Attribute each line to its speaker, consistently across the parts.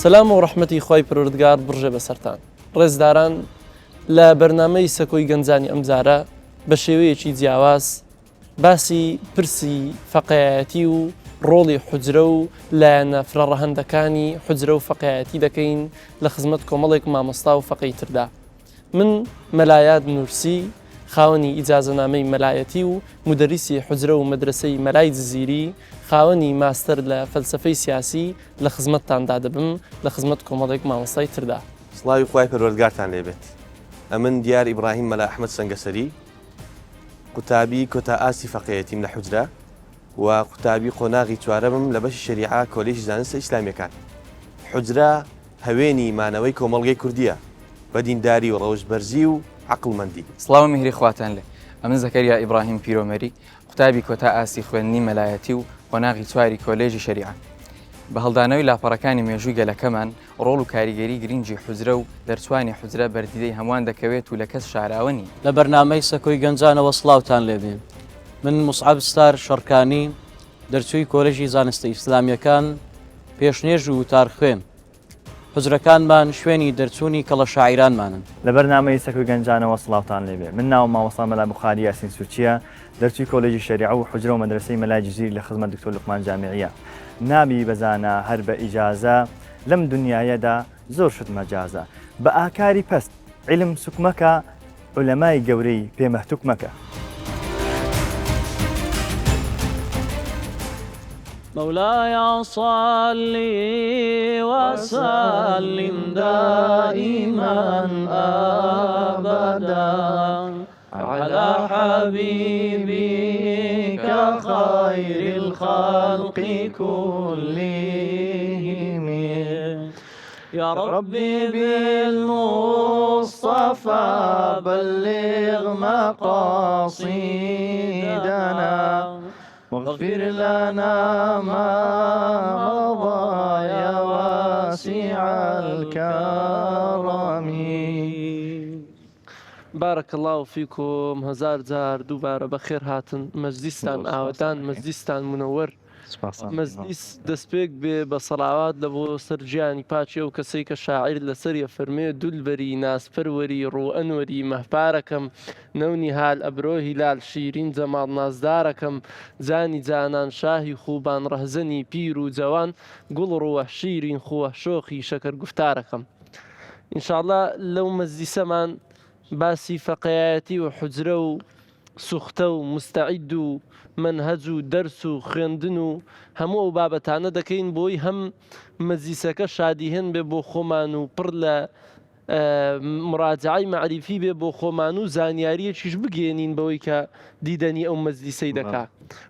Speaker 1: سەلام و ڕەحمەتی خوای پەروەردگار بڕژێ بەسەرتان. ڕێزداران لە بەرنامەی سەکۆی گەنجانی ئەمجارە بە شێوەیەکی جیاواز باسی پرسی فەقێیەتی و ڕۆڵی حوجرە و لایەنە فرەڕەهەندەکانی حوجرە و فەقێیەتی دەکەین لە خزمەت کۆمەڵێک مامۆستا و فەقێی تردا. من مەلایاد نورسی خاوەنی ئیجازەنامەی مەلایەتی و مودەریسی حوجرە و مەدرەسەی مەلای جزیری، خاوەنی ماستەر لە فەلسەفەی سیاسی لە خزمەتتاندا دەبم لە خزمەت کۆمەڵێک مامۆستای تردا.
Speaker 2: سڵاوی خوای پەروەردگارتان لێ بێت ئەمن دیار ئیبڕاهیم مەلا ئەحمەد سەنگەسەری قوتابی کۆتا ئاستی فەقێیەتیم لە حوجرە و قوتابی قۆناغی چوارەمم لە بەشی شەریعە کۆلێژی زانستە ئیسلامیەکان حوجرە هەوێنی مانەوەی کۆمەڵگەی کوردیە بە دینداری و ڕەوشت بەرزی و عەقڵمەندی.
Speaker 3: سڵاو و میهری خواتان لێ. ئەمن زەکەریا ئیبڕاهیم پیرۆمەری، قوتابی کۆتا ئاستی خوێندنی مەلایەتی و قۆناغی چواری کۆلێژی شەریعە. بە هەڵدانەوەی لاپەڕەکانی مێژووی گەلەکەمان، ڕۆڵ و کاریگەری گرینگی حوجرە و دەرچوانی حوجرە بەر دیدەی هەمووان دەکەوێت و لە کەس شاراوە نییە.
Speaker 4: لە بەرنامەی سەکۆی گەنجانەوە سڵاوتان لێبێ. من موسعەب ستار شەڕکانی، دەرچووی کۆلێژی زانستە ئیسلامییەکان، پێشنوێژ و وتارخوێن. حوجرەکانمان شوێنی دەرچوونی کەڵە شاعیرانمانن.
Speaker 5: لە بەرنامەی سەکۆی گەنجانەوە سڵاوتان لێبێ. من ناوم مامۆستا مەلا بوخاری یاسین سورچیە، دەرچووی کۆلێژی شەریعە و حوجرە و مەدرەسەی مەلای جزیری لە خزمەت دکتۆر لوقمان جامیعیە. نابی بە زانا هەر بە ئیجازە، لەم دونیایەدا زۆر شت مەجازە. بە ئاکاری پەست عیلم سوک مەکە، عولەمای گەورەی پێ مەهتوک مەکە.
Speaker 4: مولاي صل وسلم دائما أبدا على حبيبك خير الخلق كلهم يا ربي بالمصطفى بلغ مقاصدنا واغفر لنا ما مضى يا واسع الكرم.
Speaker 1: بارک اللە فیکم هەزار جار دووبارە بەخێر هاتن مەجلیستان ئاوەدان مەجلیستان منەوەر مەجلیس دەستپێک بێ بە سەڵاوات لە بۆ سەر گیانی پاکی ئەو کەسەی کە شاعیر لەسەری ئەفەرموێ دولبەری نازپەروەری ڕوو ئەنوەری مەهپارەکەم نەونیهال ئەبرۆ هیلال شیرین جەماڵ نازدارەکەم جانی جانان شاهی خوبان ڕەهزەنی پیر و جەوان گوڵ ڕووه شیرین خووه شۆخی شەکەر گوفتارەکەم ان شاءاللە لەو مەجلیسەمان باسی فەقێیایەتی و حوجرە و سوختە و موستەعید و مەنهەج و دەرس و خوێندن و هەموو ئەو بابەتانە دەکەین بۆی هەم مەجلیسەکە شادیهێن بێ بۆ خۆمان و پڕ لە مراجەعەی مەعریفی بێ بۆ خۆمان و زانیاریەکیش بگەیەنین بەوەی کە دیدەنی ئەو مەجلیسەی دەکا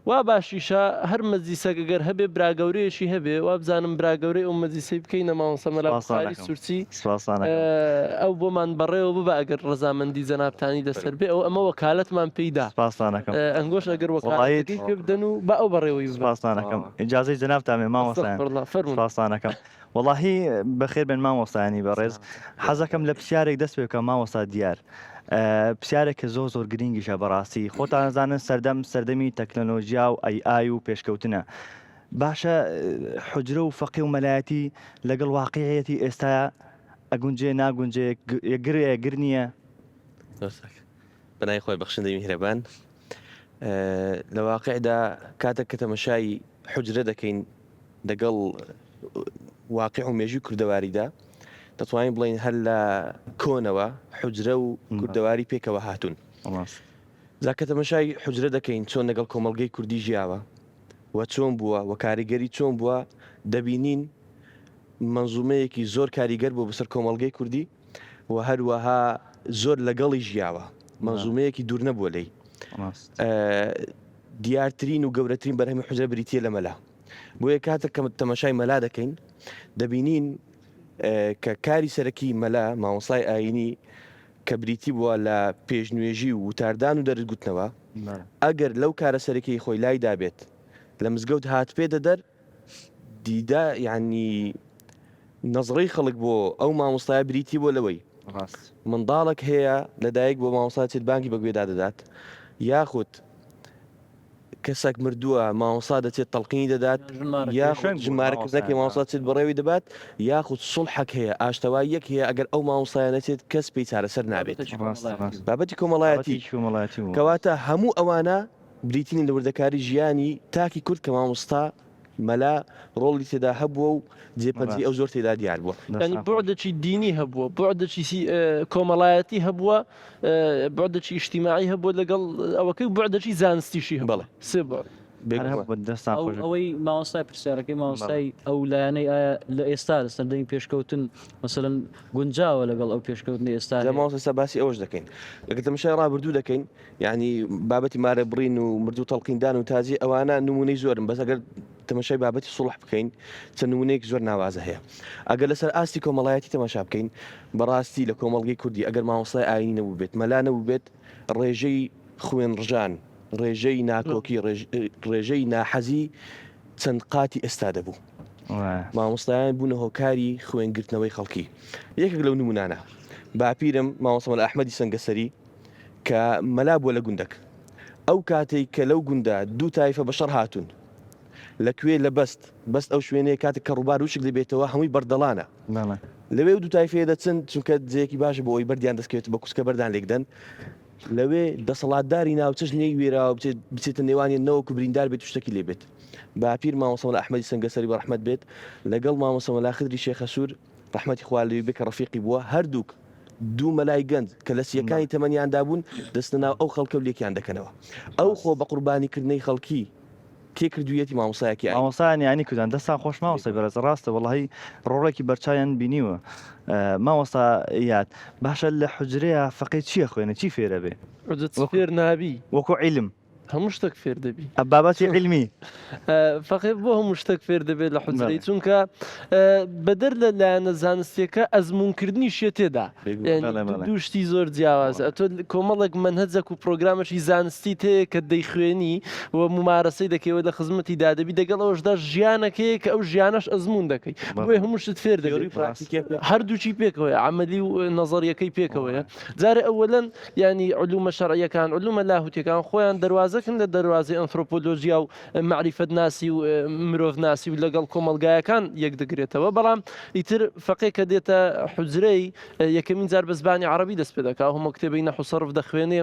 Speaker 1: وا باشیشە هەر مەجلیسەک گەر هەبێ براگەورەیەکی هەبێ وابزانم براگەورەی ئەو مەجلیسەی بکەینە مامۆستا مەلا بوخاری سورچی ئەو بۆمان بەڕێوە ببا ئەگەر ڕەزامەندی جەنابتانی لەسەر بێ ئەو ئەمە وەکالەتمان پێی دا ئەنگۆش ئەگەر وەکالەتەکەی پێ بدەن و با ئەو بەڕێوەی ببا.
Speaker 5: سپاستان ئەکەم ئیجازەی جەنابتان بێ مامۆستایان سپاستان ئەکەم. وەڵاهی بەخێر بێن مامۆستایانی بەڕێز حەزەکەم لە پرسیارێک دەست پێ بکەم مامۆستا دیار پرسیارێک کە زۆر زۆر گرنگیشە بەڕاستی خۆتان ئەزانن سەردەم سەردەمی تەکنەلۆژیا و ئەی ئای و پێشکەوتنە باشە حجرە و فەقێ و مەلایەتی لەگەڵ واقعیەتی ئێستا ئەگونجێ ناگونجێ یەکگر یەکگر نییە
Speaker 2: بەناوی خۆی بەخشندەی میهرەبان لە واقعدا کاتێک کە تەمەشای حجرە دەکەین دەگەڵ واقع و مێژووی کوردەواریدا دەتوانین بڵێین هەر لە کۆنەوە حوجرە و کوردەواری پێکەوە هاتوون. جا کە تەمەشای حوجرە دەکەین چۆن لەگەڵ کۆمەڵگەی کوردی ژیاوە و چۆن بووە و کاریگەری چۆن بووە دەبینین مەنزومەیەکی زۆر کاریگەر بووە بەسەر کۆمەڵگەی کوردی و هەروەها زۆر لەگەڵی ژیاوە مەنزومەیەکی دوور نەبووە لێی. دیارترین و گەورەترین بەرهەمی حوجرە بریتییە لە مەلا. بۆیە کاتێک کە تەماشای مەلا دەکەین دەبینین کە کاری سەرەکی مەلا مامۆستای ئایینی کە بریتی بووە لە پێشنوێژی و وتاردان و دەرس گوتنەوە ئەگەر لەو کارە سەرەکیی خۆی لای دابێت لە مزگەوت هاتبێتە دەر دیدا یعنی نەزڕەی خەڵک بۆ ئەو مامۆستایە بریتی بووە لەوەی منداڵێک هەیە لەدایک بۆ مامۆستا چێت بانگی بەگوێدا دەدات یاخود. کەسەک مردووە مامۆستا دەچێت تەڵقینی دەدات یاخود ژمارەکردنەکەی مامۆستا دەچێت بەڕێوەی دەبات یاخود سوڵحەک هەیە ئاشتەواییەک هەیە ئەگەر ئەو مامۆستایە نەچێت کەس پێی چارەسەر نابێت بابەتی کۆمەڵایەتی کەواتە هەموو ئەوانە بریتین لە وردەکاری ژیانی تاکی کورد کە مامۆستا مەلا ڕۆڵی تێدا هەبووە و جێ پەنجەی ئەو زۆر تێدا دیار بووە.
Speaker 1: یانی بوعدێکی دینی هەبووە، بوعدێکی کۆمەڵایەتی هەبووە، بوعدێکی ئیجتیماعی هەبووە لەگەڵ ئەوەکەی و بوعدێکی زانستیشی هەبووە.
Speaker 2: بەڵێ.
Speaker 1: سێ بوعد.
Speaker 2: بێگومان.
Speaker 5: دەستان
Speaker 4: ئەو
Speaker 5: خۆش بێت.
Speaker 4: ئەوەی مامۆستای پرسیارەکەی مامۆستای ئەو لایەنەی ئایا لە ئێستا لە سەردەمی پێشکەوتن مەسەلەن گونجاوە لەگەڵ ئەو پێشکەوتنەی ئێستا
Speaker 2: جا
Speaker 4: هەیە؟
Speaker 2: مامۆستا ئێستا باسی ئەوەش دەکەین. ئەگەر تەماشای ڕابردوو دەکەین یانی بابەتی مارە بڕین و مردوو تەڵقیندان و تازی ئەوانە نمونەی زۆرن بەس ئەگەر تەمەشای بابەتی سوڵح بکەین چەند نمونەیەکی زۆر ناوازە هەیە ئەگەر لەسەر ئاستی کۆمەڵایەتی تەماشا بکەین بەڕاستی لە کۆمەڵگەی کوردی ئەگەر مامۆستای ئاینی نەبووبێت مەلا نەبووبێت ڕێژەی خوێن ڕژان ڕێژەی ناکۆکی ڕێژەی ناحەزی چەند قاتی ئێستا دەبوو مامۆستایان بوونە هۆکاری خوێنگرتنەوەی خەڵکی یەکێک لەو نمونانە باپیرم مامۆستا مەلا ئەحمەدی سەنگەسەری کە مەلا بووە لە گوندەک ئەو کاتەی کە لەو گوندە دوو تایفە بە شەڕ هاتوون لە کوێ لە بەست بەست ئەو شوێنەیە کاتێک کە ڕووبار وشک دەبێتەوە هەمووی بەردەڵانە لەوێ و دوو تایفەیە دەچن چونکە جێیەکی باشە بۆ ئەوی بەردیان دەستکەوێت بە کوسکە بەردان لێکدەن لەوێ دەسەڵاتداری ناوچەش نەیوێراوە بچێت بچێتە نێوانیان نەوەکو بریندار بێت و شتەکی لێ بێت باپیر مامۆستا مەلا ئەحمەدی سەنگەسەری بە ڕەحمەت بێت لەگەڵ مامۆستا مەلا خدری شێخەسوور ڕەحمەتی خوا لێی بێ کە ڕەفیقی بووە هەردووک دوو مەلای گەنج کە لە سییەکانی تەمەنیاندا بوون دەچنە ناو ئەو خەڵکە و لێکیان دەکەنەوە. ئەو خۆ بە قوربانی کردنەی خەڵکی کێ کردوویەتی مامۆستایەکی ئاینی.
Speaker 5: مامۆستایانی ئاینی کوردان دەستان خۆش مامۆستای بەڕێز ڕاستە وەڵاهی ڕۆڵێکی بەرچاویان بینیوە مامۆستا یاد باشە لە حوجرەیا فەقێ چی ئەخوێنێ چی فێرەبێ
Speaker 1: حوجرە چ فێر نابی؟
Speaker 5: وەکو عیلم.
Speaker 1: هەموو شتەک فێر دەبی.
Speaker 5: بابەتی عیلمی.
Speaker 1: فەقێ بۆ هەموو شتەک فێر دەبێت لە حوجرەی چونکە بەدەر لە لایەنە زانستیەکە ئەزموونکردنیشیە تێدا دوو شتی زۆر جیاوازە ئەتۆ کۆمەڵێک مەنهەجەک و پرۆگرامێکی زانستیت هەیە کە دەیخوێنی و مومارەسەی دەکەی و لە خزمەتی دادەبی دەگەڵ ئەوەشدا ژیانەکەیە کە ئەو ژیانەش ئەزموون دەکەی بۆیە هەموو شت فێر دەبی هەردووکی پێکەوەیە عەمەلی و نەزەریەکەی پێکەوەیە جارێ ئەوەلەن یانی علومە شەرعیەکان، علومە لاهوتیەکان خۆیان دەروازەکن لە دەروازەی ئەنثرۆپۆلۆجیا و مەعریفەتناسی و مرۆڤناسی و لەگەڵ کۆمەڵگایەکان یەکدەگرێتەوە، بەڵام ئیتر فەقێ کە دێتە حوجرەی یەکەمین جار بە زبانی عەڕەبی دەست پێ دەکا و هەموو کتێبی نەحو سەرف دەخوێنێ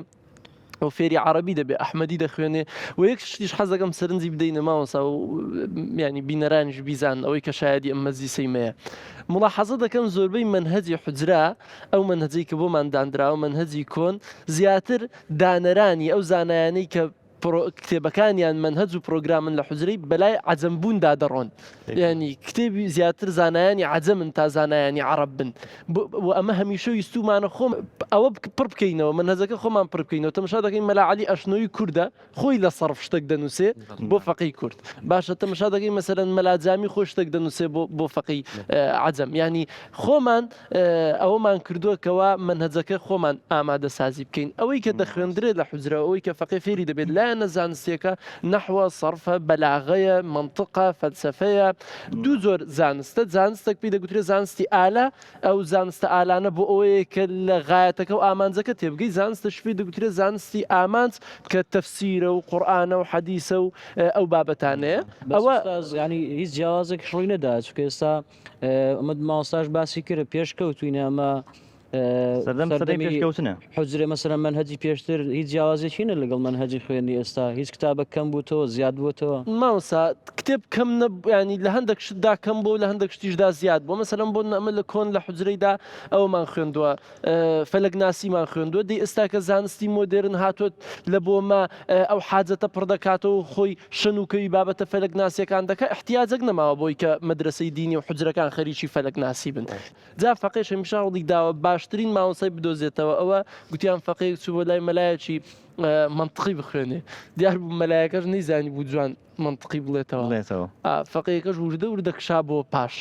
Speaker 1: و فێری عەڕەبی دەبێ، ئەحمەدی دەخوێنێ و یەک شتیش حەز دەکەم سەرنجی بدەینە مامۆستا و یانی بینەرانیش بیزانن ئەوەی کە شایەدی ئەم مەجلیسەی مەیە. مولاحەزە دەکەم زۆربەی مەنهەجی حوجرە ئەو مەنهەجەی کە بۆمان داندراوە مەنهەجی کۆن زیاتر دانەرانی ئەو زانایانەی کە کتێبەکانیان مەنهەج و پرۆگرامن لە حوجرەی بەلای عەجەم بووندا دەڕۆن یعنی کتێبی زیاتر زانایانی عەجەمن تا زانایانی عەڕەب بن و ئەمە هەمیشە ویستومانە خۆم ئەوە پڕ بکەینەوە مەنهەجەکە خۆمان پڕ بکەینەوە تەماشا دەکەین مەلا عەلی ئەشنۆی کوردە خۆی لە سەرف شتەک دەنووسێ بۆ فەقێی کورد باشە تەمەشا دەکەی مەسەلەن مەلا جامی خۆی شتەک دەنووسێ بۆ بۆ فەقێی عەجەم یانی خۆمان ئەوەمان کردووە کەوا مەنهەجەکە خۆمان ئامادە سازی بکەین ئەوەی کە دەخوێندرێ لە حوجرە ئەوەی کە فەقێ فێری دەبێت لایەنە زانستیەکە نەحوە سەرفە بەلاغەیە مەنتقە فەلسەفەیە دوو جۆر زانستە زانستێک پێی دەگوترێ زانستی ئالە ئەو زانستە ئالانە بۆ ئەوەیە کە لە غایەتەکە و ئامانجەکە تێبگەی، زانستەش پێی دەگوترێت زانستی ئامانج کە تەفسیرە و قورئانە و حەدیسە و ئەو بابەتانەیە.
Speaker 4: بەس
Speaker 1: ئەوە.
Speaker 4: ئوستاز یانی هیچ جیاوازێکیش ڕووی نەدا چونکە ئێستا ئەمە مامۆستاش باسی کرد پێشکەوتوینە ئەمە
Speaker 5: سەردەم سەدەی
Speaker 4: سەردەمی
Speaker 5: پێشکەوتنە.
Speaker 4: حوجرە مەسەلەن مەنهەجی پێشتر هیچ جیاوازێکی نیە لەگەڵ مەنهەجی خوێندنی ئێستا هیچ کتابەک کەم بووتەوە زیاد بووەتەوە؟
Speaker 1: مامۆستا کتێب کەم نەب یانی لە هەندێک شتدا کەم بووە و لە هەندێک شتیشدا زیاد بووە مەسەلەن بۆ ئەمە لە کۆن لە حوجرەیدا ئەوەمان خوێندووە فەلەکناسیمان خوێندووە دەی ئێستا کە زانستی مۆدێرن هاتووە لە بۆمە ئەو حاجەتە پڕ دەکاتەوە و خۆی شەن و کەوی بابەتە فەلەکناسیەکان دەکا ئیحتیاجەک نەماوە بۆی کە مەدرەسەی دینی و حوجرەکان خەریکی فەلەکناسی بن جا فەقێش هەمیشە هەوڵی داوە باشترین مامۆستای بدۆزێتەوە ئەوە گوتیان فەقێیەک چوو بۆ لای مەلایەکی مەنتقی بخوێنێ دیار بوو مەلایەکەش نەیزانی بوو جوان مەنتقی بڵێتەوە
Speaker 5: بڵێتەوە
Speaker 1: فەقێیەکەش وردە وردە کشا بۆ پاش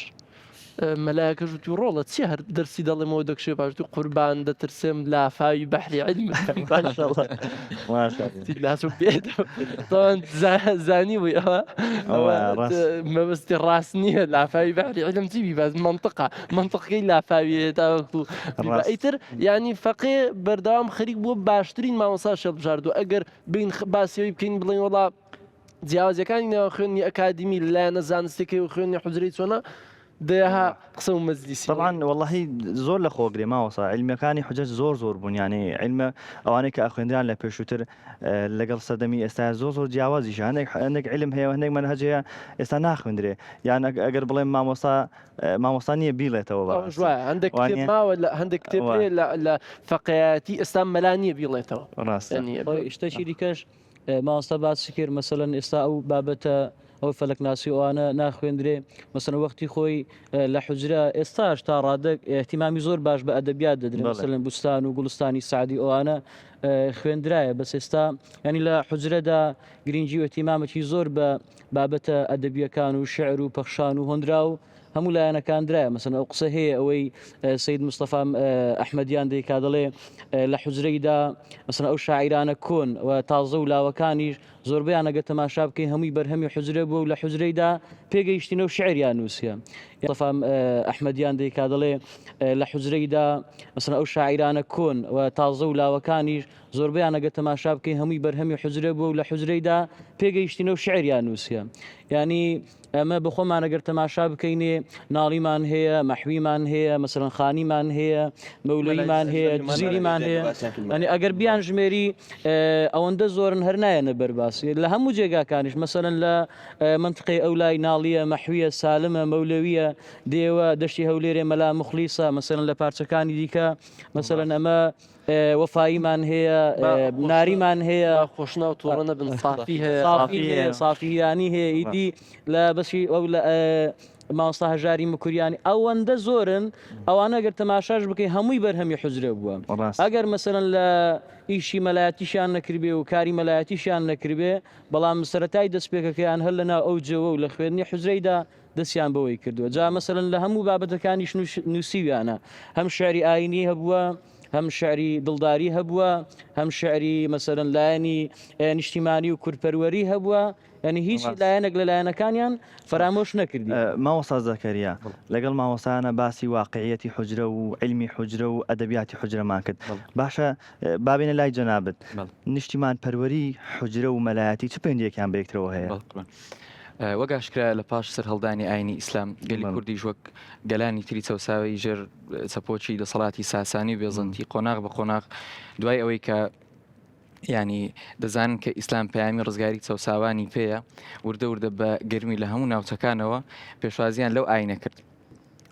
Speaker 1: مەلایەکەش وتی ڕۆڵە چی هەر دەرسی دەڵێمەوە دەکشێ پاش وتی قوربان دەترسێم لافاوی بەحری عیلم
Speaker 5: ماشاءاللە ماشاءاللە
Speaker 1: زانی بووی ئەوە
Speaker 5: ئەوە ڕاست.
Speaker 1: مەبەستی ڕاست نییە لافاوی بەحری عیلم چی بی بەس مەنتقە مەنتقەکەی لافاویە تاوەکو بیبا.
Speaker 5: ڕاست.
Speaker 1: ئیتر یانی فەقێ بەردەوام خەریک بووە باشترین مامۆستاش هەڵبژاردووە ئەگەر بین باسی ئەوی بکەین بڵێین وەڵا. جیاوازیەکانی نێوان خوێندنی ئەکادیمی لە لایەنە زانستیەکەی و خوێندنی حوجرەی چۆنە؟ دەیەها قسە و مەجلیسی
Speaker 5: طبعا وەڵاهی زۆر لە خۆگرێ مامۆستا عیلمەکانی حوجرە زۆر زۆر بوون یانی عیلمە ئەوانەی کە ئەخوێندران لە پێشووتر لەگەڵ سەردەمی ئێستا زۆر زۆر جیاوازیشە هەندێک هەندێک عیلم هەیە و هەندێک مەنهەج هەیە ئێستا ناخوێندرێ یان ئەگەر بڵێم مامۆستا مامۆستا نییە بیڵێتەوە
Speaker 1: بەڕاستی وایە هەندێک کتێب ماوە لە هەندێک کتێب هەیە لە فەقێیەتی ئێستا مەلا نییە بیڵێتەوە
Speaker 5: ڕاستە
Speaker 4: شتێکی دیکەش مامۆستا باسی کرد مەسەلەن ئێستا ئەو بابەتە ئەو فەلەکناسی ئەوانە ناخوێندرێ مەسەلەن وەختی خۆی لە حوجرە ئێستاش تا ڕادەک اهتیمامی زۆر باش بە ئەدەبیات دەدرێ مەسەلەن بوستان و گوڵستانی سعدی ئەوانە خوێندرایە بەس ئێستا ینی لە حوجرەدا گرنگی و اهتیمامێکی زۆر بە بابەتە ئەدەبیەکان و شعر و پەخشان و هۆنرا و هەموو لایەنەکان درایە مەسەن ئەو قسە هەیە ئەوەی سید مستەفا ئەحمەدیان دەیکا دەڵێ لە حوجرەیدا مەسەن ئەو شاعیرانە کۆن و تازە و لاوەکانیش زۆربەیان ئەگەر تەماشا بکەین هەمووی بەرهەمی حوجرە بووە و لە حوجرەیدا پێگەیشتینە و شعریان نووسیە مستەفا ئەحمەدیان دەیکا دەڵێ لە حوجرەیدا مەسەن ئەو شاعیرانە کۆن و تازە و لاوەکانیش زۆربەیان ئەگەر تەماشا بکەین هەمووی بەرهەمی حوجرە بووە و لە حوجرەیدا پێگەیشتینە و شعریان نووسیە یانی ئەمە بەخۆمان ئەگەر تەماشا بکەینێ ناڵیمان هەیە، مەحویمان هەیە، مەسەلەن خانیمان هەیە، مەولەویمان هەیە، جزیریمان هەیە، یانی ئەگەر بیان ژمێری ئەوەندە زۆرن هەر نایەنە بەرباس لە هەموو جێگاکانیش مەسەلەن لە مەنتقەی ئەولای ناڵیە، مەحویە، سالمە، مەولەویە، دێوە، دەشتی هەولێرێ، مەلا موخلیسە، مەسەلەن لە پارچەکانی دیکە مەسەلەن ئەمە وەفاییمان هەیە، ناریمان هەیە.
Speaker 1: با خۆشناو توڕە نەبن، سافی هەیە.
Speaker 4: سافی هەیە، سافی هیرانی هەیە، ئیدی لە بەشی ئەو لە مامۆستا هەژاری مکوریانی ئەوەندە زۆرن، ئەوانە گەر تەماشاش بکەی هەمووی بەرهەمی حوجرە بووە. ئەگەر مەسەلەن لە ئیشی مەلایەتیشیان نەکردبێ و کاری مەلایەتیشیان نەکردبێ، بەڵام سەرەتای دەستپێکەکەیان هەر لەناو ئەو جەوە و لە خوێندنی حوجرەیدا دەستیان بەوەی کردووە جا مەسەلەن لە هەموو بابەتەکانیش نووسیویانە هەم شعری ئاینی هەبووە هەم شعری دڵداری هەبووە هەم شعری مەسەلەن لایەنی نیشتیمانی و کوردپەروەری هەبووە یعنی هیچ لایەنێک لە لایەنەکانیان فەرامۆش نەکردی.
Speaker 5: مامۆستا زەکەریا لەگەڵ مامۆستایانە باسی واقعیەتی حوجرە و عیلمی حوجرە و ئەدەبیاتی حوجرەمان کرد باشە با بێینە لای جەنابت نیشتیمان پەروەری حوجرە و مەلایەتی چ پەیوەندیەکیان بە یەکترەوە هەیە؟
Speaker 3: وەک ئاشکرایە لە پاش سەرهەڵدانی ئاینی ئیسلام گەلی کوردیش وەک گەلانی تری چەوساوەی ژێر چەپۆکی دەسەڵاتی ساسانی و بێزەنتی قۆناغ بە قۆناغ دوای ئەوەی کە ینی دەزانن کە ئیسلام پەیامی ڕزگاری چەوساوانی پێیە وردە وردە بە گەرمی لە هەموو ناوچەکانەوە پێشوازیان لەو ئاینە کرد.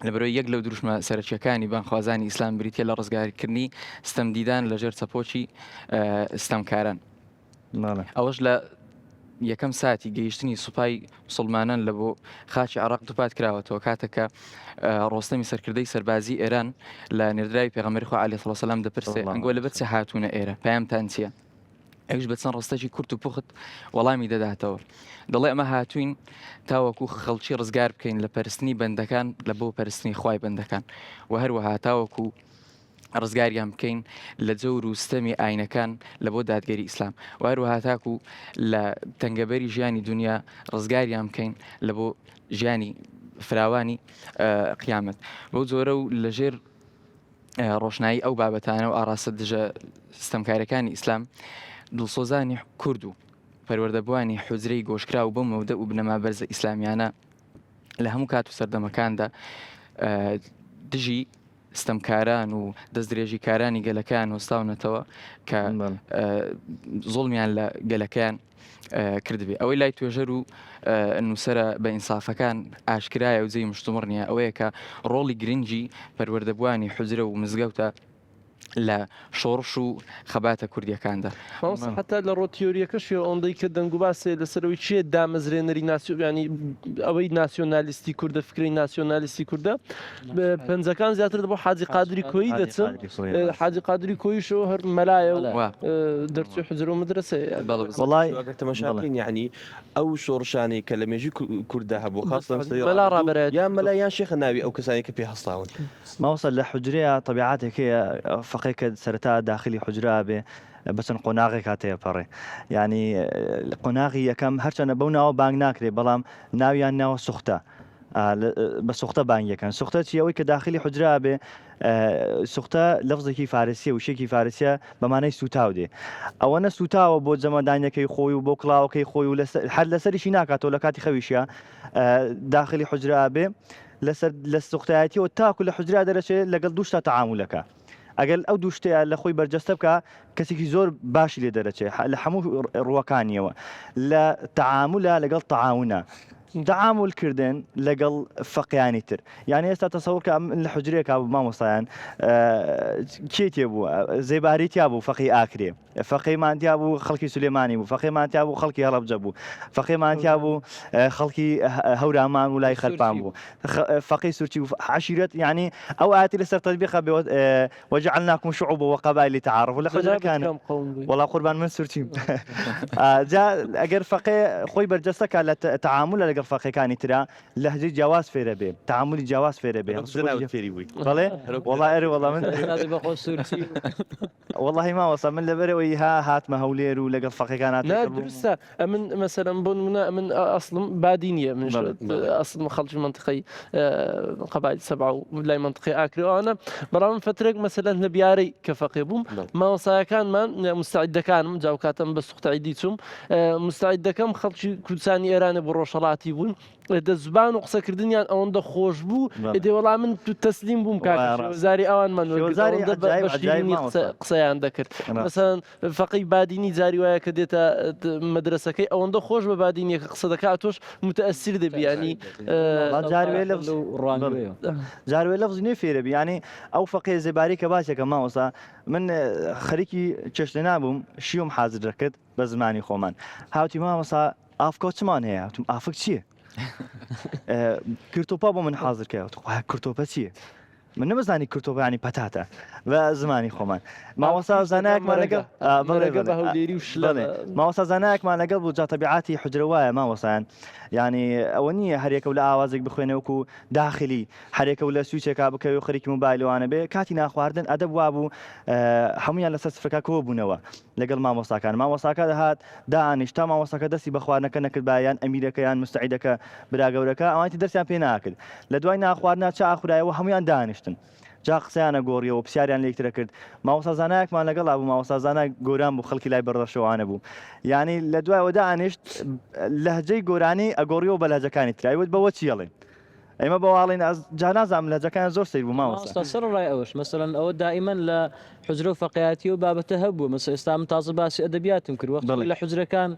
Speaker 3: لەبەرئەوەی یەک لەو دروشمە سەرەکیەکانی بانگخوازانی ئیسلام بریتە لە ڕزگارکردنی ستەمدیدان لەژێر چەپۆکی ستەمکاران. ئەوەش لە یەکەم ساتی گەیشتنی سوپای مسلمانان لە بۆ خاکی عراق دووپات کراوەتەوە کاتێک کە ڕۆستەمی سەرکردەی سەربازی ئێران لە نێردراوی پێغەمبەری خوا عەلەیهی سەلام دەپرسێ ئەنگۆ لەبەر چ هاتوونە ئێرە پەیامتان چییە؟ ئەویش بە چەند ڕستەکی کورت و پوخت وەڵامی دەداتەوە دەڵێ ئەمە هاتوین تاوەکو خەڵکی ڕزگار بکەین لە پەرستنی بەندەکان لە بۆ پەرستنی خوای بەندەکان و هەروەها تاوەکو ڕزگاریان بکەین لە جەور و ستەمی ئاینەکان لە بۆ دادگەری ئیسلام و هەروەها تاکو لە تەنگەبەری ژیانی دنیا ڕزگاریان بکەین لە بۆ ژیانی فراوانی قیامەت بەو جۆرە و لەژێر ڕۆشنایی ئەو بابەتانە و ئاراستە دژە ستەمکارەکانی ئیسلام دڵسۆزانی کورد و پەروەردەبووانی حوجرەی گۆشکراو بەو مەودە و بنەما بەرزە ئیسلامیانە لە هەموو کات و سەردەمەکاندا دژی ستەمکاران و دەستدرێژیکارانی گەلەکەیان وەستاونەتەوە کە زوڵمیان لە گەلەکەیان کردبێ ئەوەی لای توێژەر و نووسرە بە ئینسافەکان ئاشکرایە و جێی مشتومڕ نییە ئەوەیە کە ڕۆڵی گرنگی پەروەردەبووانی حوجرە و مزگەوتە لە شۆڕش و خەباتە کوردیەکاندا.
Speaker 1: مامۆستا حەتا لە ڕۆ تیۆریەکەشیەوە ئەوەندەی کە دەنگوباس هەیە لەسەر ئەوەی کێ دامەزرێنەری ناسیۆ یانی ئەوەی ناسیۆنالیستی کوردە فکرەی ناسیۆنالیستی کوردە پەنجەکان زیاتر بۆ حاجی قادری کۆیی دەچن حاجی قادری کۆییشەوە هەر مەلایە و دەرچووی حوجرە و مەدرەسەیە.
Speaker 5: وەڵای
Speaker 2: ئەگەر تەماشا بکەین یەعنی ئەو شۆڕشانەی کە لە مێژووی کورددا هەبوو خاصەن سەدەی
Speaker 1: مەلا ڕابەرایەتی
Speaker 2: یان مەلا یان شێخە ناوی ئەو کەسانەی کە پێ هەستاون.
Speaker 5: مامۆستا لە حوجرەیا تەبیعاتێک هەیە فەقێ کە سەرەتا داخلی حوجرە ئەبێ بە چەند قۆناغێکا تێپەڕێ یانی قۆناغی یەکەم هەرچەنە بەو ناوە بانگ ناکرێ بەڵام ناویان ناوە سوختە. بە سوختە بانگیەکەن. سوختە چیە؟ ئەوەی کە داخلی حوجرە بێ. سوختە لەفزێکی فارسیە، وشەیەکی فارسیە بە مانای سووتاو دێ. ئەوەنە سووتاوە بۆ جەمەدانیەکەی خۆی و بۆ کڵاوەکەی خۆی و هەر لەسەریشی ناکاتەوە لە کاتی خەویشیا داخلی حوجرە بێ لەسەر لە سوختایەتیەوە تاکو لە حوجرە دەرەچێ لەگەڵ دوو شتا تەعامولەکە. ئەگەر ئەو دوو شتەیە لە خۆی بەرجەستە بکا کەسێکی زۆر باشی لێ دەرەچێ لە هەموو ڕووەکانیەوە لە تەعامولە لەگەڵ تەعاونە تەعامول کردن لەگەڵ فەقیانی تر یعنی ئێستا تەسەور کە من لە حجرێکا بوو مامۆستایان کێ تێ بوو زێباری تیا بوو فەقی ئاکرێ فەقێمان تیا بوو خەڵکی سولێمانی بوو فەقێمان تیا بوو خەڵکی هەڵەبجە بوو فەقێمان تیا بوو خەڵکی هەورامان و لای خەرپان بوو فەقێی سورچی و عەشیرەت یعنی ئەو ئاەتی لەسەر تەطبیقە بێ وجعلناکم شعوبا وقبائل لتعارفوا لە حجرەکان وەڵا قوربان من سورچیم جا ئەگەر فەقێ خۆی بەرجەستە کا لە تەعامولە لەگەڵ فەقێکانی ترا لەهجەی جیاواز فێرە بێ تەعامولی جیاواز فێرە بێ
Speaker 2: فێری بووی
Speaker 5: بەڵێ وەڵا ئەرێ وەڵا من
Speaker 4: بەخۆ سورچی
Speaker 5: وەڵاهی مامۆستا من لەبەرئەوەی ها هاتمە هەولێر و لەگەڵ فەقێکان
Speaker 1: نا تێکەڵ بووم و. دروستە ئەمن مەسەلەن بۆ نمونە ئەمن ئەسڵم بادینیە منیش بەڵێ بەڵێ. ئەسڵم خەڵکی مەنتیقەی قەبایل سەبعە و لای مەنتیقەی ئاکرێ و ئەوانە بەڵام من فەترێک مەسەلەن لە بیارەی کە فەقێ بووم بەڵێ. مامۆستایەکانمان مستعدەکانم جا ئەو کاتەم بە سوختعیدی چووم مستعدەکەم خەڵکی کوردستانی ئێرانێ بوو ڕۆژهەڵاتی بوون دە زبان و قسەکردنیان ئەوەندە خۆش بوو ئێدێ وەڵا من تەسلیم بووم کاکە شێوەزاری ئەوانمان وەرگرت ئەوەندە بە شیرینی قسەیان دەکرد مەسەلەن فەقێی بادینی جاری وایە کە دێتە مەدرەسەکەی ئەوەندە خۆش بە بادینیەکە قسە دەکات تۆش متەئەسیر دەبی یانی
Speaker 5: جاروێ لەفز نوێ فێرەبی یانی ئەو فەقێ زێباری کە باسێکە مامۆستا من خەریکی چێشتلێنان بووم شیوم حازر دەکرد بە زمانی خۆمان هاوتی مامۆستا ئافکۆ چمان هەیە وتم ئافک چییە کرتۆپا بۆ من حاضر کە وتم کرتۆپە چییە من نەمەزانی کرتۆپە ینی پەتاتە بە زمانی خۆمان مامۆستا زانایەکمان لەگەڵ
Speaker 1: هەولێری و شلێ
Speaker 5: مامۆستا زانایەکمان لەگەڵ بوو جا تەبیعاتی حجرە وایە مامۆستایان یعنی ئەوە نییە هەرێکە و لە ئاوازێک بخوێنێ وەکو داخلی هەرێکە و لە سویچێکا بکەوێ و خەریکی مۆبایلەوانە بێ کاتی ناخواردن ئەدەب وابوو هەمویان لەسەر سفرەکە کۆ بوونەوە لەگەڵ مامۆستاکان مامۆستاکە دەهات دائەنیشت تا مامۆستاکە دەستی بە خواردنەکە نەکردبایە یان ئەمیرەکە یان مستعیدەکە برا گەورەکە ئەوانی تر دەستیان پێ ناکرد لە دوای نانخواردنا چا ئەخورایەوە هەموویان دانیشتن جا قسەیان ئەگۆڕیەوە پرسیاریان لە یەکتر ئەکرد مامۆستا زانایەکمان لەگەڵا بوو مامۆستا زانا گۆران بوو خەڵکی لای بەڕەشەوانە بوو یانی لە دوایەوە دائەنیشت لەهجەی گۆرانی ئەگۆڕیەوە بە لەهجەکانی تر ئەیوت بەوە چی ئەڵێن ئێمە بە واڵین ئەز جا نازانم لەهجەکانیان زۆر سەیر بوو مامۆستا.
Speaker 4: مامۆستا سەرەڕای ئەوەش مەسەلەن ئەوە دائیمەن لە حوجرە و فەقێیاتی ئەو بابەتە هەبووە مەسەلەن ئێستا من تازە باسی ئەدەبیاتم کرد وەختی
Speaker 5: بەڵێ.
Speaker 4: لە حوجرەکان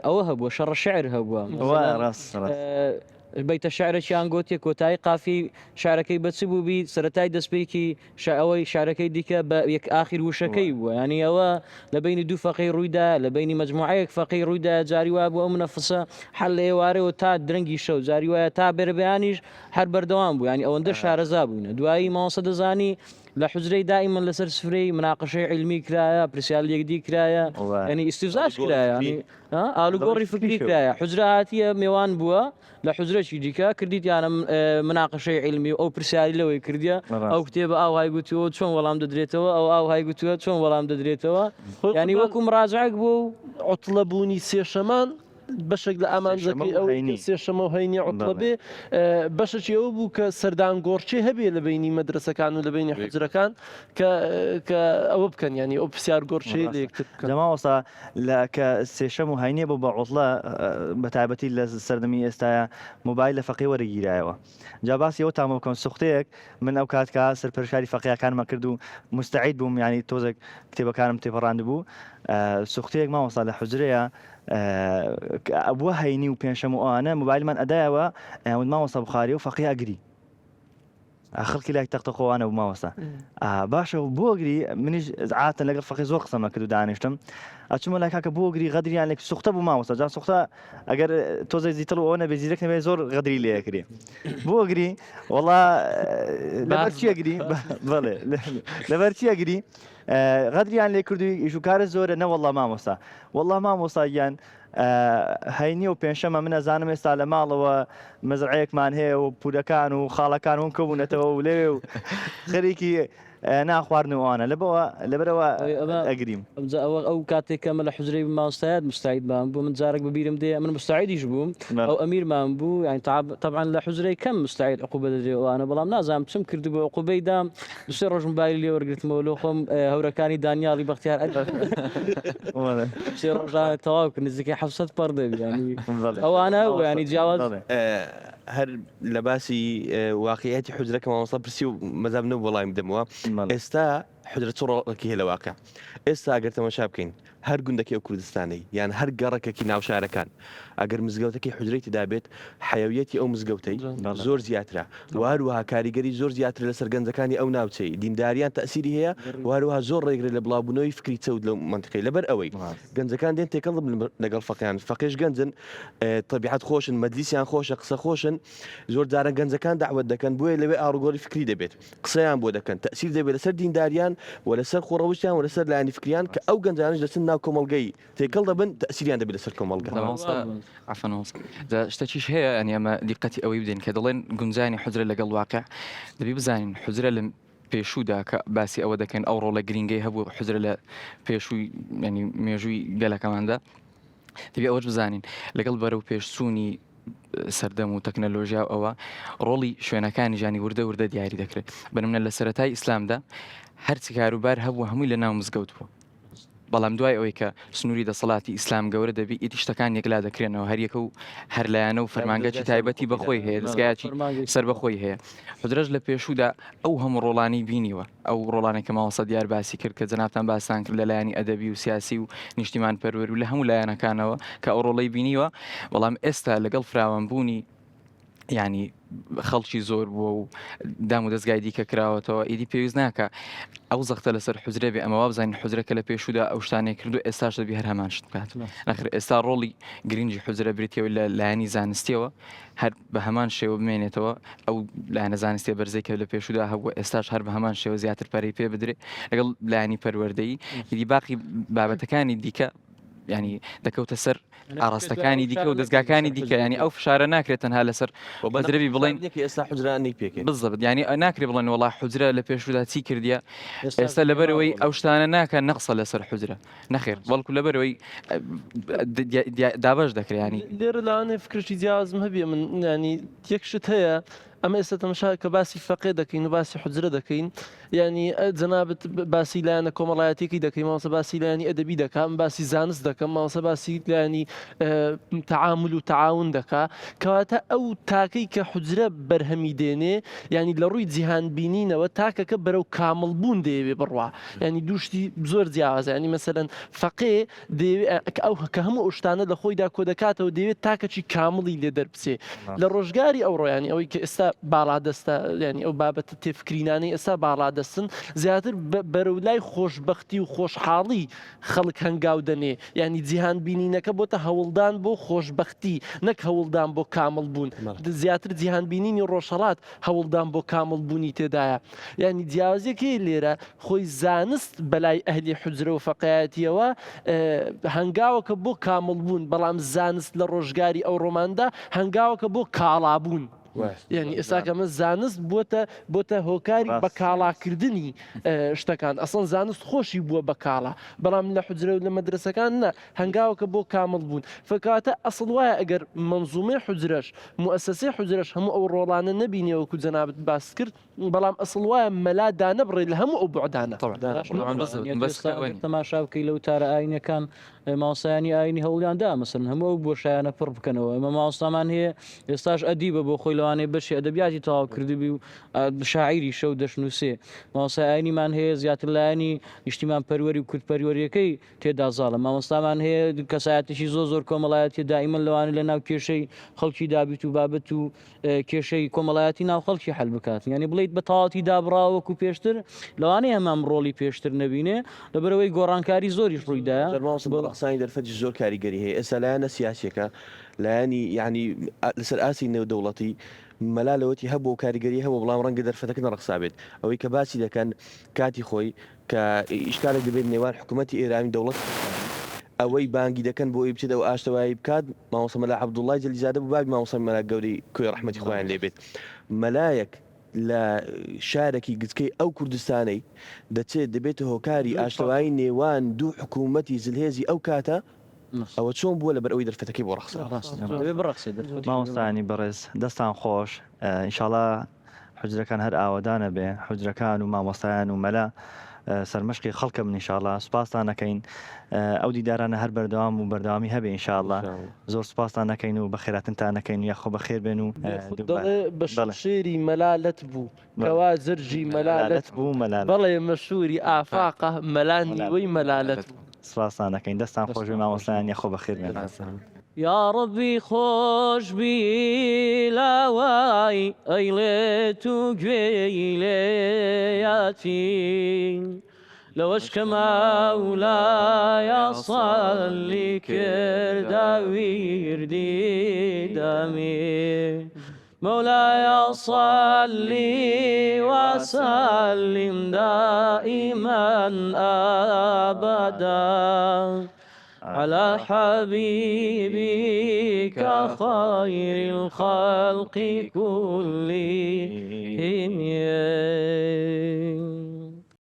Speaker 4: ئەوە هەبووە شەڕە شعر هەبووە
Speaker 5: وایە
Speaker 4: مەسەلەن
Speaker 5: ڕاست ڕاست.
Speaker 4: بەیتە شعرێکیان گۆتیە کۆتایی قافیەی شعرەکەی بە چ بووبی سەرەتای دەستپێکی ئەوەی شعرەکەی دیکە بە یەک ئاخیر وشەکەی بووە یانی ئەوە لە بەینی دوو فەقێی ڕوویدایە لە بەینی مەجموعەیەک فەقێی ڕوویدایە جاری وایە بۆ ئەو منەفسە هەر لە ئێوارەوە تا درەنگی شەو جاری وایە تا بەرەبەیانیش هەر بەردەوام بوو یانی ئەوەندە شارەزا بووینە دوایی مامۆستا دەزانی لە حوجرەی دائیمەن لەسەر سفرەی مناقەشەی عیلمی کرایە پرسیار لە یەکدی کرایە یانی ئیستفزاش کرایە یانی ئالوگۆڕی فکری کرایە حوجرە هاتیە مێوان بووە لە حوجرەکی دیکە کردیتیانە مناقەشەی عیلمی و ئەو پرسیاری لەوەی کردیە ئەو کتێبە ئاوهای گوتووە چۆن وەڵام دەدرێتەوە ئەو ئاوهای گوتووە چۆن وەڵام دەدرێتەوە یانی وەکو مراجعەک بوو و
Speaker 1: عوتڵە بوونی سێشەمان بەشێک لە ئامانجەکەی ئەو سێشەمە و هەینی عوتڵە بێ بەشێکی ئەوە بوو کە سەردان گۆڕچێ هەبێ لە بینی مەدرسەکان و لە بینی حوجرەکان کە کە ئەوە بکەن یانی ئەو پرسیار گۆڕچێ لە یەکتر بکەن.
Speaker 5: جا مامۆستا لە کە سێشەم و هەینیە بۆ بە عوتڵە بە تایبەتی لە سەردەمی ئێستایا مۆبایل لە فەقێ وەرەگیرایەوە جا باسی ئەوەتان بۆ بکەم سوختەیەک من ئەو کات کە سەرپەرشتیاری فەقێیەکانمە کرد و موستەعید بووم یانی تۆزێک کتێبەکانم تێپەڕاندبوو سوختەیەک مامۆستا لە حوجرەیە ئەبووە هەینی و پێنجشەم و ئەوانە مۆبایلمان ئەدایەوە ئەیان وت مامۆستا بوخاری و فەقێ ئەگری خەڵکی لای تەختە خۆوانە بوو مامۆستا باشە بۆ گری منیش عاتن لەگەڵ فەقی زۆر قسەمە کرد و دانیشتم ئەچمە لای کاکە بۆ گری غەدریان لێک سوختە بوو مامۆستا جا سوختە ئەگەر تۆزێ زیتڵ و ئەوە نەبێ زیرەک نەبێ زۆر غەدری لێ ئەکرێ بۆ گری وەڵا لەبەر چیە گری بەڵێ لەبەر چیە گری غەدریان لێ کردووی ئیش و کارە زۆرە نەوەڵا مامۆستا وەڵا مامۆستا گیان هەینی و پێنجشەمە من ئەزانم ئێستا لە ماڵەوە مەزرعەیەکمان هەیە و پورەکان و خاڵەکان هەموو کۆبوونەتەوە و لەوێ و خەریکی. ناخواردن و ئەوانە لەبەوە لەبەرەوە ئەگریم.
Speaker 4: ئەمجا ئەوە ئەو کاتێک کە من لە حوجرەی مامۆستایەت مستعیدمان بوو من جارێک بە بیرم دێ من مستعیدیش بووم ئەو ئەمیرمان بوو یانی تەبعەن لە حوجرەی کەم مستعید عقوبە دەدرێ ئەوانە بەڵام نازانم چم کردبوو عقوبەی دام دوو سێ ڕۆژ موبایلی لێ وەرگرتمەوە لۆ خۆم هەورەکانی دانیاڵی بەختیار عەلی سێ ڕۆژانە تەواو کرد نزیکەی 700 پەڕ دەبی یانی ئەوانە یانی جیاواز
Speaker 2: هەر لە باسی واقعیەتی حوجرە کە مامۆستا پرسی و مەزاب نەبوو وەڵامی بدەمەوە ئێستا حوجرە چ ڕۆڵێکی هەیە لە واقع ئێستا ئەگەر تەماشا بکەین هەر گوندەکی ئەو کوردستانەی یان هەر گەڕەکێکی ناو شارەکان ئەگەر مزگەوتەکەی حوجرەی تێدا بێت حەیەویەتی ئەو مزگەوتەی زۆر زیاترە و هەروەها کاریگەری زۆر زیاترە لەسەر گەنجەکانی ئەو ناوچەی دینداریان تەئسیری هەیە و هەروەها زۆر ڕێگرە لە بڵاوبوونەوەی فکری چەوت لەو مەنتیقەی لەبەر ئەوەی گەنجەکان دێن تێکەڵ دەبن لەگەڵ فەقێیان فەقێش گەنجن تەبیعەت خۆشن مەجلیسیان خۆشە قسە خۆشن زۆر جاران گەنجەکان دەعوەت دەکەن بۆیە لەوێ ئاڕوگۆڕی فکری دەبێت قسەیان بۆ دەکەن تەئسیر دەبێت لەسەر دینداریان و لەسەر خۆڕەوشتیان و لەسەر لایەنی فکریان کە ئەو گەنجانەش دەچن ناو کۆمەڵگەی تێکەڵ دەبن تەئسیریان دەبێت لەسەر کۆمەڵگە.
Speaker 3: مامۆستا عەفوەن مامۆستا جا شتەکیش هەیە یانی ئەمە دیقەتی ئەوەی بدەین کە دەڵێن گونجانی حوجرە لەگەڵ واقع دەبی بزانین حوجرە لە پێشوودا کە باسی ئەوە دەکەن ئەو ڕۆڵە گرینگەی هەبوو حوجرە لە پێشووی ینی مێژووی گەلەکەماندا دەبی ئەوەش بزانین لەگەڵ بەرەو پێشچوونی سەردەم و تەکنەلۆژیا و ئەوە ڕۆڵی شوێنەکانی ژانی وردە وردە دیاری دەکرێت بنمنە لە سەتای ئیسلامدا هەرچی کاروبار هەبوو هەمووی لە ناو مزگەوت بوو بەڵام دوای ئەوەی کە سنووری دەسەڵاتی ئیسلام گەورە دەبی ئیدی شتەکان یەکلا دەکرێنەوە هەریەکە و هەر لایەنە و فەرمانگەکی تایبەتی بەخۆی هەیە دەزگایەکی سەربەخۆی هەیە حوجرەش لە پێشوودا ئەو هەموو ڕۆڵانەی بینیوە ئەو ڕۆڵانەی کە مامۆستا دیار باسی کرد کە جەنابتان باستان کرد لە لایەنی ئەدەبی و سیاسی و نیشتیمان پەروەر و لە هەموو لایەنەکانەوە کە ئەو ڕۆڵەی بینیوە بەڵام ئێستا لەگەڵ فراوانبوونی ینی خەڵکی زۆر بووە و دام و دەستگای دیکە کراوەتەوە ئیدی پێویست ناکە ئەو زەختە لەسەر حوجرە بێ ئەمە وابزانین حوجرە کە لە پێشودا ئەو شتانەی کردو ئێستاش دەبی هەر هەمان شت بکات نەخر ئێستا ڕۆڵی گرنگی حوجرە بریتەوە لە لایەنی زانستیەوە هەر بە هەمان شێوە بمێنێتەوە ئەو لایەنە زانستیە بەرزەی کە لە پێشودا هەبووە ئێستاش هەر بە هەمان شێوە زیاتر پەرەی پێ بدرێ لەگەڵ لایەنی پەروەردەیی ئیدی باقی بابەتەکانی دیکە ینی دەکەوتە سەر ئاراستەکانی دیکە و دەستگاکانی دیکە ینی ئەو فشارە ناکرێت تەنها لەسەر حوجرەبی بڵێن
Speaker 2: ئێستا حوجرانی پێکێت
Speaker 3: بزەبت ینی ناکرێ بڵێن وڵا حوجرە لە پێشودا چی کردیە ئێستا لەبەرەوەی ئەو شتانە ناکە نەقسە لەسەر حوجرە نەخێر بەڵکو لەبەرەوەی دابەش دەکرێت ینی
Speaker 1: لێرە لەوانەیە فکرێکی جیاوازم هەبێ من ینی یەک شت هەیە ئەمە ئێستا تەمەشا کە باسی فەقێ دەکەین و باسی حوجرە دەکەین یانی جەنابت باسی لایەنە کۆمەڵایەتیەکەی دەکەی مامۆستا باسی لایەنی ئەدەبی دەکا من باسی زانست دەکەم مامۆستا باسی لایەنی تەعامل و تەعاون دەکا کەواتە ئەو تاکەی کە حوجرە بەرهەمی دێنێ یانی لە ڕووی جیهان بینینەوە تاکەکە بەرەو کامڵ بوون دەیەوێ بڕوا یانی دووشتی زۆر جیاوازە یانی مەسەلەن فەقێ دەیەوێ ئەو کە هەموو ئەو شتانە لە خۆیدا کۆدەکاتەوە دەیەوێت تاکەکی کامڵی لێ دەربچێ لە ڕۆژگاری ئەوڕۆ یانی ئەوەی کە ئێستا باڵادەستە یانی ئەو بابەتە تێفکرینانەی ئێستا باڵادەستن زیاتر بەرەو لای خۆشبەختی و خۆشحاڵی خەڵک هەنگاو دەنێ یانی جیهان بینینەکە بۆتە هەوڵدان بۆ خۆشبەختی نەک هەوڵدان بۆ کامڵ بوون زیاتر جیهان بینینی ڕۆژهەڵات هەوڵدان بۆ کامڵ بوونی تێدایە یانی جیاوازیەک هەیە لێرە خۆی زانست بەلای ئەهلی حوجرە و فەقێیەتیەوە هەنگاوەکە بۆ کامڵ بوون بەڵام زانست لە ڕۆژگاری ئەوڕۆماندا هەنگاوەکە بۆ کاڵابوون یعنی ئێستا کە من زانست بۆتە بۆتە هۆکاری بە کاڵاکردنی شتەکان ئەسڵەن زانست خۆشی بووە بە کاڵا بەڵام لە حوجرە و لە مەدرسەکان نا هەنگاوەکە بۆ کامڵ بوون فکاتە ئەسڵ وایە ئەگەر منزومەی حوجرەش موئەسەسەی حوجرەش هەموو ئەو ڕۆڵانە نەبینێ وەکو جەنابت باست کرد بەڵام ئەسڵ وایە مەلا دانەبڕێ لە هەموو ئەو بوعدانە.
Speaker 4: تەماشا بکەی لە وتارە ئاینیەکان مامۆستایانی ئاینی هەوڵیان دا مەسەلەن هەموو ئەو بۆشایانە پڕ بکەنەوە ئێمە مامۆستامان هەیە ئێستاش ئەدیبە بۆ خۆی لەوانەیە بەشی ئەدەبیاتی تەواو کردبی و شاعیریشە و دەشنووسێ مامۆستای ئاینیمان هەیە زیاتر لایەنی نیشتیمان پەروەری و کورد پەروەریەکەی تێدا زاڵە مامۆستامان هەیە کەسایەتێکی زۆر زۆر کۆمەڵایەتیە دائیمەن لەوانەیە لە ناو کێشەی خەڵکی دابیت و بابەت و کێشەی کۆمەڵایەتی ناو خەڵکی حەل بکات یانی بڵیت بە تەواوەتی دابڕاوە وەکو پێشتر لەوانەیە هەمان ڕۆڵی پێشتر نەبینێ لەبەرئەوەی گۆڕانکاری زۆریش ڕوویدایە.
Speaker 2: مامۆستا بۆ ڕەخسانی دەرفەتیش زۆر کاریگەری هەیە ئێستا لایەنە سیاسیەکە لایەنی یانی لەسەر ئاستی نێودەوڵەتی مەلا لەوەتی هەبووە و کاریگەری هەبووە بەڵام ڕەنگە دەرفەتەکە نەڕەخسابێت ئەوەی کە باسی دەکەن کاتی خۆی کە ئیشکالێک دەبێت نێوان حکوومەتی ئێرانی و دەوڵەتی ئەوەی بانگی دەکەن بۆ ئەوی بچێت ئەو ئاشتەوایی بکات مامۆستا مەلا عەبدوڵڵای جەلیزادە بوو بابی مامۆستا مەلا گەورەی کۆی ڕەحمەتی خوایان لێ بێت مەلایەک. لە شارێکی گچکەی ئەو کوردستانەی دەچێت دەبێتە هۆکاری ئاشتەوایی نێوان دوو حکوومەتی زلهێزی ئەو کاتە، ئەوە چۆن بووە لەبەر ئەوەی دەرفەتەکەی بۆ ڕەخساوە.
Speaker 4: دەبێ بڕەخسێ دەرفەتی.
Speaker 5: مامۆستایانی بەڕێز دەستان خۆش ئینشاڵا حوجرەکان هەر ئاوەدان ئەبێ حوجرەکان و مامۆستایان و مەلا سەرمەشقی خەڵکە بن ئینشاڵا سوپاستان ئەکەین ئەو دیدارانە هەر بەردەوام و بەردەوامی هەبێ ئینشاڵا زۆر سوپاستان ئەکەین و بەخێراتنتان ئەکەین و یاخۆ بەخێر بێن و
Speaker 1: بێخود دەڵێ بە شمشێری مەلا لەت بوو کەوا جەرگی مەلا لەت بوو بەڵێ مەشووری ئافاقە مەلا نیوەی مەلا لەت بوو.
Speaker 5: سپاستان ئەکەین دەستان خۆش بێ مامۆستایان یاخۆ بەخێر بێن.
Speaker 4: یاڕەبی خۆش بی لاوای ئەیڵێت و گوێی لێیاتی لەوەش کە مەولایا صلی کردە ویردی دەمی مولاي صل وسلم دائما أبدا على حبيبك خير الخلق كلهم.